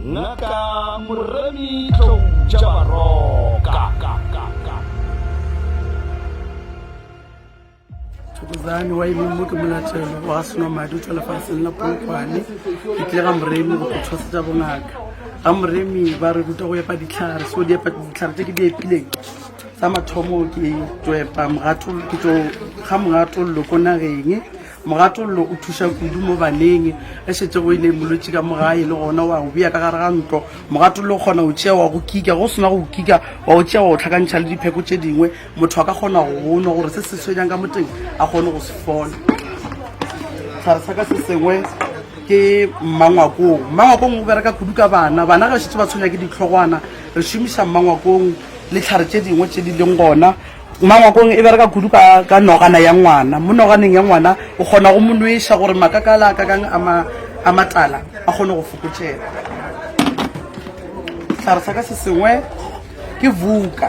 Ngaka Moremi Tlou tša Baroka. Thokozani wa eme mo ke molatelo wa senwa madi o tšwa lefaseng la Polokwane. Ke tlile ga Moremi go tlo thwasetša bongaka. Ga Moremi ba re ruta go epa dihlare, so di epa dihlare tše ke di epileng sa mathomo ke tlo epa mogatollo ke tlo ga mogatollo ko nageng. Mogatollo o thuša kudu mo baneng ge šetše go ile molwetši ka mo gae le gona wa o bea ka gare ga ntlo. Mogatollo o kgona go tšea wa go kika, ge o sena go o kika wa o tšea wa o hlakantšha le dipheko tše dingwe. Motho a ka kgona go go nwa gore se se tshwenyang ka moteng a kgone go se fola. Sehlare sa ka se sengwe ke mmangwakong. Mmangwakong o bereka kudu ka bana. Bana ge ba šetše ba tshwenya ke dihlogwana, re šomiša mmangwakong le tlhare tše dingwe tše di leng gona. Mmangwakong e bereka kudu ka, ka nogana ya ngwana. Mo noganeng ya ngwana o kgona go mo nweša gore makakala a kakang a, ma, a matala a kgone go fokotšega. Sehlare sa ka se sengwe ke vuka.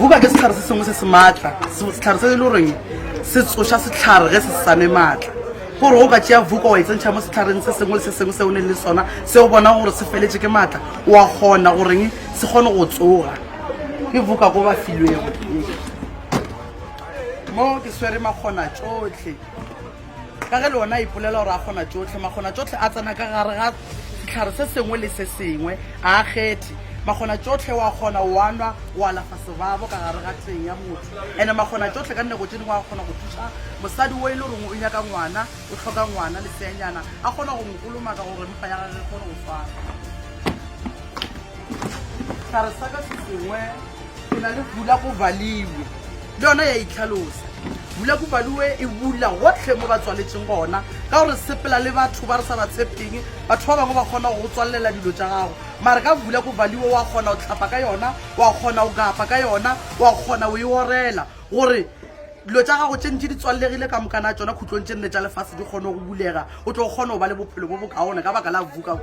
Vuka ke sehlare se sengwe se se maatla, sehlare se e le goreng se tsoša sehlare ge se sa ne maatla. Gore o ka tšea vuka wa e tsentšha mo sehlareng se sengwe le se sengwe se o neng le sona se o bonago gore se feletše ke maatla, wa kgona goreng se kgone go tsoga. Ke vuka ko ba filwego. Mo ke swere makgona tšohle. Ka ge le ona a ipolela gore a kgona tšohle, makgona tšohle a tsena ka gare ga sehlare se sengwe le se sengwe, a a kgethe. Makgona tšohle wa kgona wa nwa wa alafa sebabo ka gare ga teng ya motho. Ene makgona tšohle ka dinako tše dingwe a kgona go thuša mosadi wo e le goreng o nyaka ngwana, o hloka ngwana leseanyana, a kgona go mo kolomaka gore mpa ya gagwe e kgone go swara. Sehlare sa ka se sengwe ke na le bula go valiwe le yona ya itlhalosa. Bula go valiwe e bula gohle mo ba tswaletšeng gona ka gore sepela le batho ba re sa ba tshepeng. Batho ba bangwe ba kgona go go tswalela dilo tša gago, mare ka bula go valiwe wa kgona go hlapa ka yona, wa kgona go kapa ka yona, wa kgona go e orela gore dilo tša gago tše ntši di tswallegile ka mokana tšona khutlong tše nne tša lefase di kgone go bulega, o tlo kgona go ba le bophelo bo bokaone ka baka la vuka.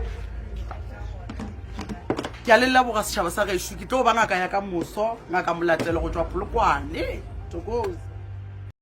Ke a le leboga setšhaba sa gešo, ke tlo ba ngaka ya ka moso, ngaka Molatelo go tšwa Polokwane. Thokoza.